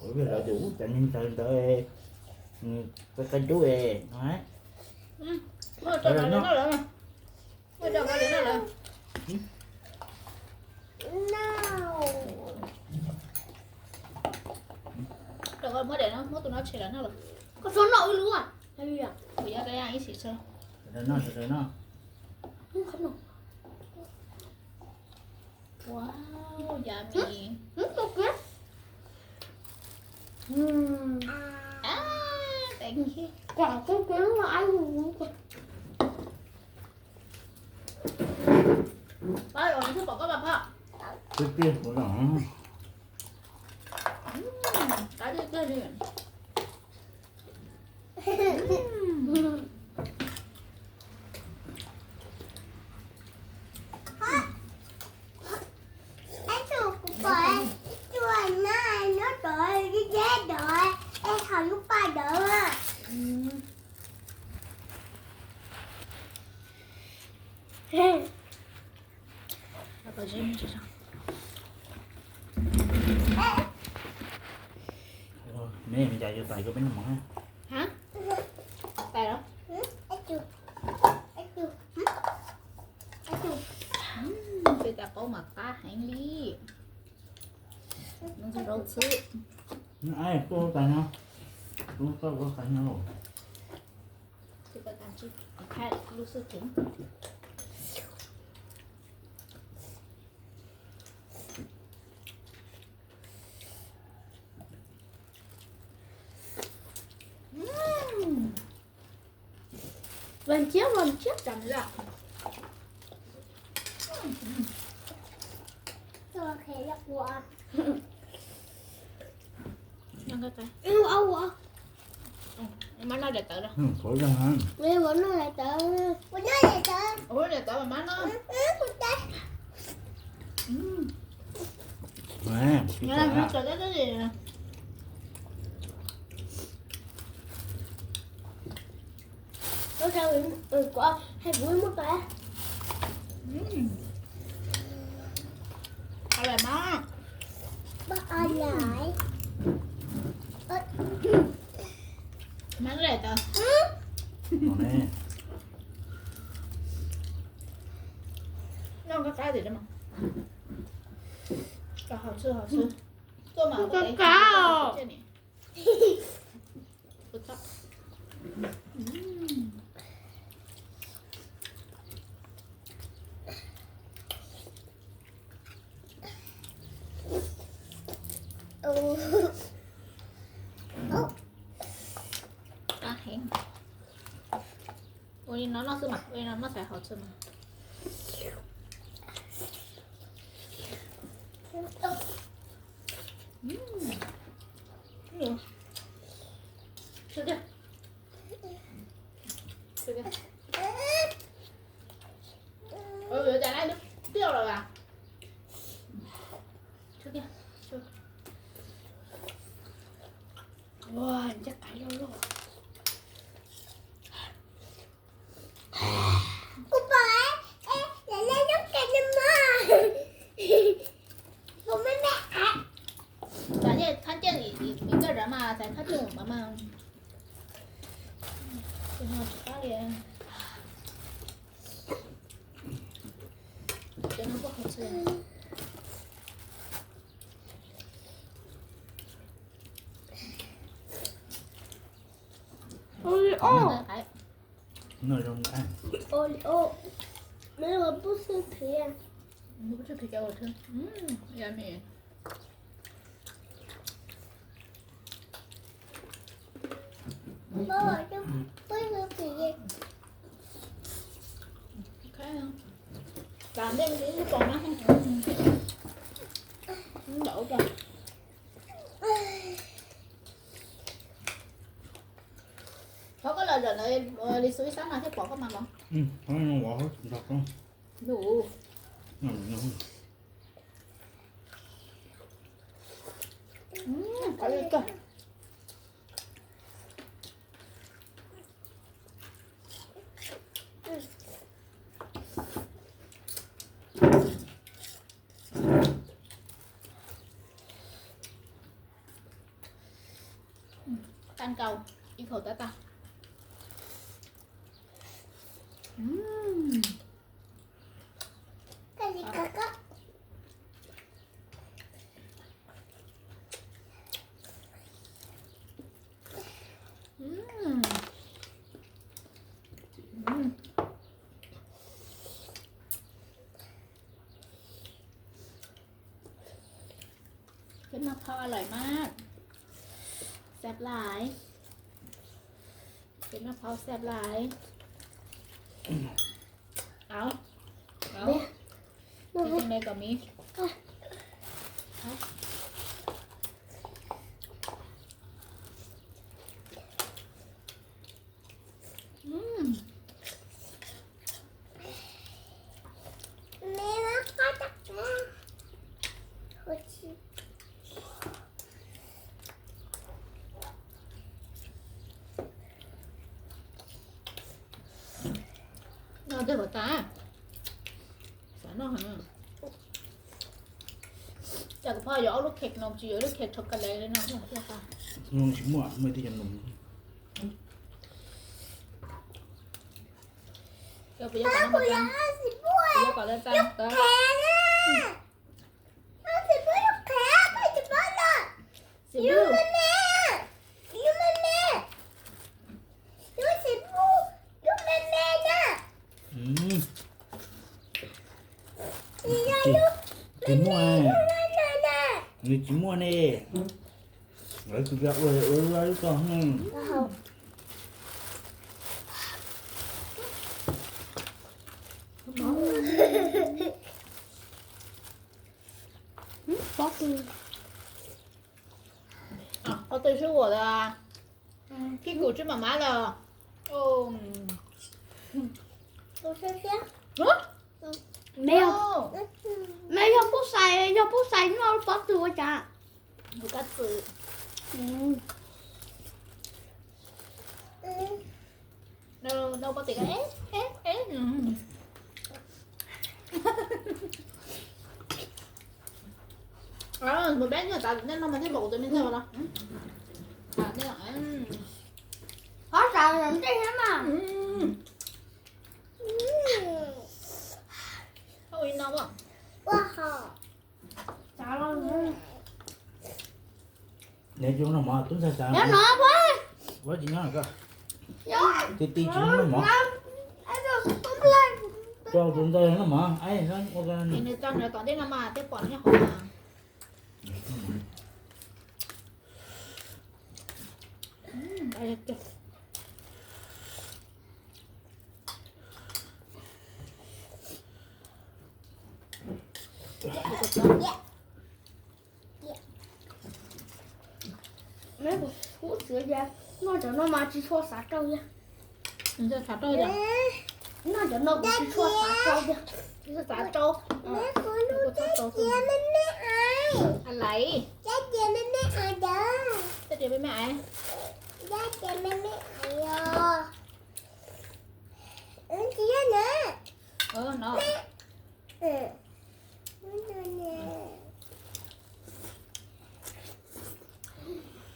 Ủa, bây giờ đủ cho nên từ từ. Ừ, cái cái đuôi này. ອືມ ເອົາຈາກນັ້ນເລີຍເນາະ ເອົາຈາກນັ້ນເລີຍເນາະ No. ເອົາເມື່ອໃດເນາະ ເມື່ອຕົວເນາະ ເຊລະເນາະ ກໍສົນເນາະ ອື ຮູ້ວ່າ Voy a traer ahí, sí, eso. Pero no, pero no. ອືມ ຂະໜົມ ວ້າວ ຢາມີ ອືມ ຕົກເກືອ ອືມ ອ່າ thank you ກວ່າຕົກເກືອວ່າອາຍຸ ໄປ ເອົາທີ່ປອກກໍມາພະ Qué tiempo, no. ອືມ ຕາຍເທື່ອນີ້ Apa aja ini, Caca? ແມ່ ມັນຢາກຢູ່ໃສກໍເປັນຫຍັງ ຮະ? ໄປແລ້ວ? ອືມ ເປັນຕາເປົາໝາກຕາແຮງລີ້ ມັນຊິລົງຊື້ ອືມ ອ້າຍ ໂຕໄປເນາະ ໂຕເກົ່າກໍໄປເນາະ. ຄືປະການຊິແພ້ ຮູ້ສຶກເຖິງ ອືມ. One tear, one tear. ຈຳໄດ້ລະ ໂອເຄ ຢາກຫົວ ຍັງກໍໄປ ເອົາ ເອົາຫົວ ອືມ ມັນໜ້າຈະເຕີລະ ອືມ ຂໍຢ່າງນັ້ນ ເອີ ບໍ່ໜ້າຈະເຕີ ບໍ່ໜ້າຈະເຕີ ໂອ້ຍ ຈະເຕີມັນເນາະ ອືມ ອືມ ອືມ ແມ່ ແມ່ ມັນເກີດໄດ້ດີ ກໍຈະເອີ ກໍໃຫ້ບຸ້ຍໝົດໄປ ອືມ ອະຮ່ອຍມາກ ບໍ່ອະຮ່ອຍ ເອີ ມັນແຫຼະຕາ ອືມ ນ້ອງກໍກ້າຊິໄດ້ມາ ກໍເຮົາຊື້ ເຮົາຊື້ ຕົວມາກໍໄດ້ ເຈົ້ານີ້ ໂອ້ຍ ນ້ອງ ນ້ອງຊື້ມາ ໂອ້ຍ ນ້ອງ ນ້ອງໃສ່ເຮົາຊື້ມາ ອືມ ເອີ ໂອ້ຍ ຈະໄກແລ້ວ ໂອຣີໂອ ໜ້ອຍລົງໄດ້ ໂອຣີໂອ ແມ່ວ່າບໍ່ໃສ່ເຜັດ ບໍ່ໃສ່ເຜັດ ອືມ ຢາມີ ບໍ່ວ່າຈະບໍ່ໃສ່ເຜັດ ໂອເຄ ການເດ້ງນີ້ກ່ອນນະ ອືມ ດຽວ ເຂົາກໍເລີຍເດີ ເລີຍ ເລີຍ ລິຊຸຍຊາມາເຮັດປອກກັບມັນບໍ່? ອືມ ເຂົາຍັງບໍ່ເຮັດດອກເນາະ ດູ ອືມ ອືມ ເອົາອີກເດີ. ອືມ ການເກົາ ອີ່ເຂົາຕາຕາ ອືມ ກະລິກະກະ ອືມ ອືມ ເຜັດໝາກເຜົາອະຮ່ອຍມາກ ແຊບຫຼາຍ ເຜັດໝາກເຜົາແຊບຫຼາຍ ເອົາ ເອົາ ເຮັດຈັ່ງໃດກໍມີ ອືມ ແມ່ມາຂໍຕັກແມ່ ໂອເຄ ເອົາແຕ່ຫົວຕາ ສາວນ້ອງຫັ້ນນະ ຈາກກະເພາະຢາກເອົາລູກເຄັກນົມຈີ ເອົາລູກເຄັກຊັອກໂກແລັດເລີຍເນາະ ນ້ອງຊິມົວ ເມື່ອທີ່ຈະນົມ ເອີ ໄປຢາກກັນນຳກັນ ໄປຢາກກັນເລີຍຈ້າ ເອີ ອືມ ກິນໝົດ ນີ້ກິນໝົດນີ້ ເອີ ຄືແບບ ເອີ ເອີ ເອີ ກໍ ອືມ ອືມ.嗯。啊，哦，这是我的啊。嗯。屁股是妈妈的。哦。嗯。我先先。嗯？嗯。没有。哦。没有，不塞，要不塞，那我包子我讲。有个子。嗯。嗯。 ໂນ ໂນ ບໍ່ຕິດ ເອ ເອ ເອ ອືມ ອ່າ ບໍ່ແມ່ນເນາະ ຕາແນ່ນອນມາທີ່ບອກຈະແມ່ນເຈົ້າເນາະ ອືມ ຕາແນ່ນອນ ອືມ ພາສາອັງກິດນະ ອືມ ອືມ ເຮົາອີນອນບໍ່ ວ້າວ Cháo lắm. Nếu chúng nó mà tốn sai sai. Nếu nó quá. Quá chỉ nhớ là cơ. Thì tí chúng nó mà. Cho chúng tôi nó mà. Ai nó ok. Thì người trong nó có đến nó mà tiếp quản nó không mà. Ừm, đây là ແມ່ນ ຜູ້ເສືອຢາ ນອກຈາກນ້ອງມາຊິໂທສາເຈົ້າຢາ ມັນຈະສາເຈົ້າຢາ ນອກຈາກນ້ອງຊິໂທສາເຈົ້າຢາ ສາເຈົ້າ ແມ່ ຂໍລູກເຈຍ ແມ່ ແມ່ອາຍ ອະໄລ ເຈຍ ແມ່ ແມ່ອາຍເດີ ເຈຍ ແມ່ ແມ່ອາຍ ເຈຍ ແມ່ ແມ່ອາຍເດີ ເອີ ເຈຍນະ ເອີ ເນາະ ແມ່ ເອີ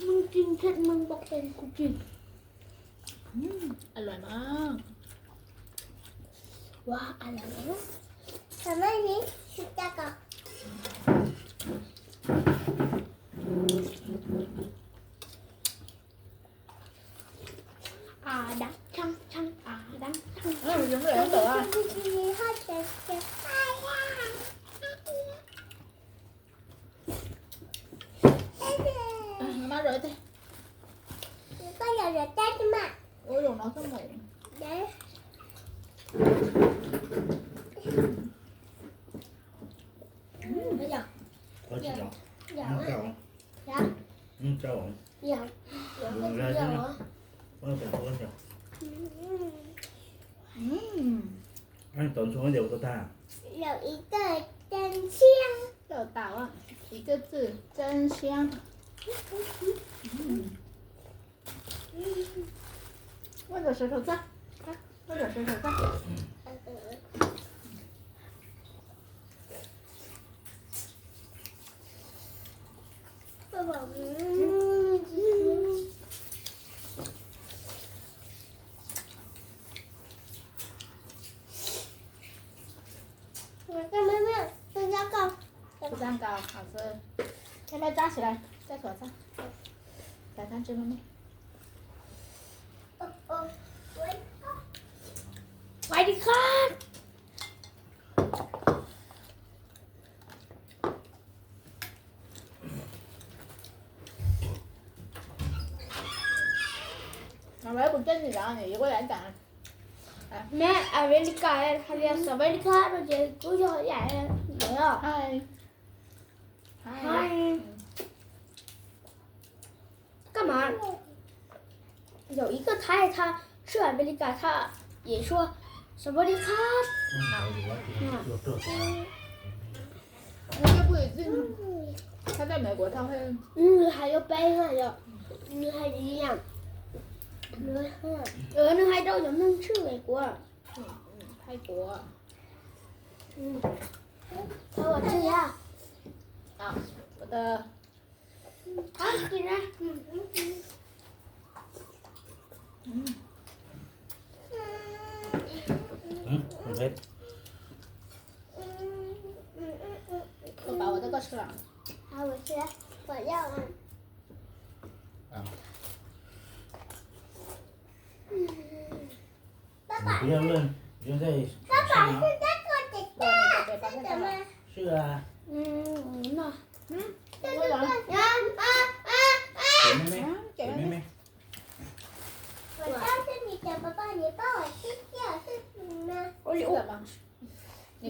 ມຶງກິນເຜັດ ມຶງບໍ່ເປັນ ກູກິນ ອືມ ອະລ່ອຍມາກ ວ້າ ອະລ່ອຍມາກ ທຳໄມນີ້ ຊິຕາກະ ອາດັງຊັງຊັງ ອາດັງຊັງ ເອີ ຍັງໄດ້ແຕ່ວ່າ ມາເລີຍເດ້ ໂອ້ຍ ລົງນ້ຳສະໝອງ ອືມ ເຈົ້າ ເຈົ້າ ອືມ ເຈົ້າ ເຈົ້າ ເຈົ້າ ເຈົ້າ ອືມ ອັນຕອນຊ່ວງດຽວກໍຕາ 有一个真香 ເຈົ້າຕາວ່າ 一个字 真香 ອືມ 我的舌头在，我的舌头在。 非常高，好吃。妹妹，夹起来，夹起来，夹。来，看这妹妹。哦，哦，我，我的看。 เอาไว้ผมเต้นอยู่แล้วเนี่ย ยกไว้หลายจาน แม่ อเมริกา เขาเรียกสวัสดีครับ มันจะกู้ยอดใหญ่เลย เดี๋ยว Hi Hi Hi 干嘛？有一个他，他去อเมริกา 他也说สวัสดีครับ 应该不止，他在美国他会，嗯，还有北海道，嗯，还一样，嗯，还有，有人还到有没有去美国？嗯，嗯，泰国。嗯，给我吃呀。好，我的。 เอากินนะ อืม เผ็ด เปล่าๆ แล้วก็ฉลาม เอาเชื่อ ขอเล่าอ่ะ อ้าว 爸爸，不要认，不要再，爸爸是这个姐姐，是什么？是啊。嗯，那，嗯，这个，啊，啊，啊，啊。给妹妹，给妹妹。我告诉你的，爸爸，你帮我吃掉，是什么？我有。你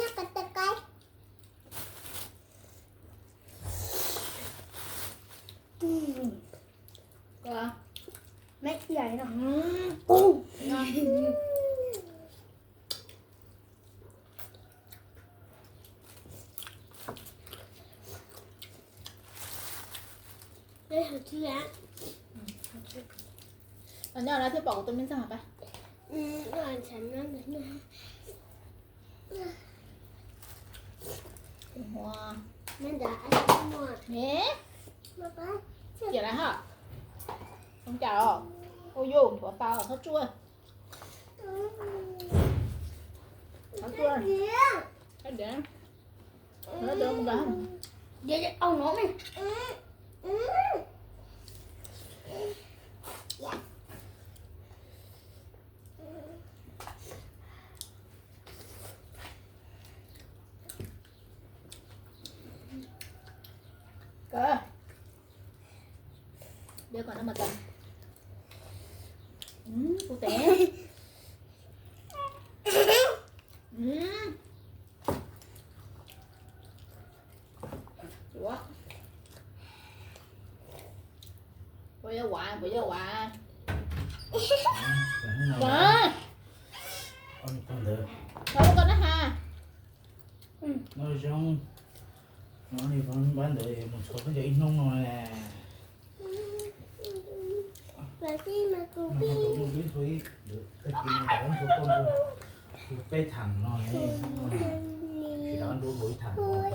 ຍາກກັນແຕ່ໄກ. ອືມ ກໍແມ່ນໃຫຍ່ເນາະ. ອືມ ອືມ ເອີຍ ເຮົາເຊື່ອ ອືມ ເຮົາເຊື່ອ ອັນນີ້ເອົາໜ້າທີ່ປອກຕົວນີ້ຊະຫາໄປ. ອືມ ອ່ານສັນນັ້ນນະ ຫົວ ມັນຈະອັນຫົວ ເຮ ປ້າ ປ້າ ກຽດອະຫາ ຕ້ອງຈ່າຍອອກ. ໂອ້ໂຢ ຫົວຕາເຂົາຈວຍ ເຂົາຈວຍ ເຮັດແດງ ເອົາດອກມັນກໍ ດຽວເອົານ້ອງນີ້ ກໍ ດຽວກ່ອນນະ ມາກັນ ອືມ ກູແຕ ອືມ ຕົວະ ບໍ່ຢາກຫວານ ບໍ່ຢາກຫວານ ມາ ເອົານີ້ກ່ອນເດີ ເອົາກ່ອນນະຫາ ອືມ ເອົາຈັ່ງ ເອົານີ້ກ່ອນ ບ້ານເດີ ມັນຊົດມັນຈະອີກໜ້ອຍແຫຼະ. ມາຊິ ມາກູປີ້ ມາກູປີ້ ເດີ ໄປກິນນ້ຳກັນ ທຸກຄົນ ໄປຖັງໜ້ອຍ ຊິລອງດູ ໄປຖັງໜ້ອຍ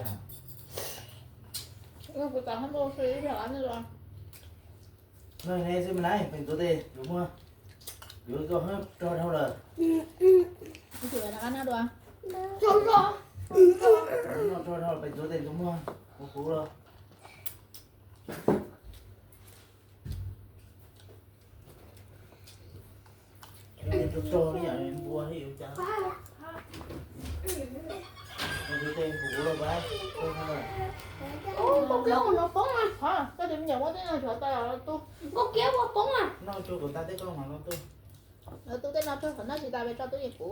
ເອີ ກູຕາໃຫ້ບໍ່ຊື້ແຖວອັນນີ້ລະ ເອີ ໃຫ້ຊື້ມາໄດ້ ເປັນຕົວເຕ ຢູ່ເມືອ ຢູ່ກໍເຮີ້ ຈອດເຮົາເລີຍ ອືມ ອືມ ມັນຖືໄວ້ນຳກັນນະ ດວງ ຈອດ ຈອດ ຈອດເຮົາ ເປັນຕົວເຕ ຢູ່ເມືອ ໂອ້ໂຫ ລະ ເຮັດໂຕນີ້ ອັນນີ້ບົວໃຫ້ຢູ່ຈ້າ ເຮັດເຕັມຫົວລະບາດ ໂອ້ ບໍ່ເກີນຫົວໂປ້ງອ່ະ ຮະ ກໍເປັນຫຍັງວ່າໄດ້ນອນແຖວຕະຫຼາດຕູ້ ບໍ່ເກີນຫົວໂປ້ງອ່ະ ນອນໂຈກຕາເຕະກ້ອງມານອນຕູ້ ເອີ ຕູ້ເຕະນອນໂຈກນອນຊິຕາໄປຈອດຕູ້ອີກປູ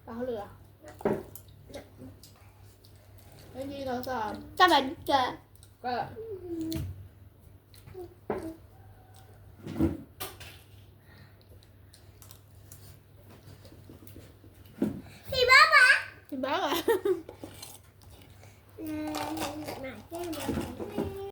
ຕາເຫຼືອ ເປັນດີເນາະ ສາມ ສະບາຍດີຈ້າ ກໍ พี่บ้าปะ ຊິບ້າຫວາ อืม หมาแกล้งเรา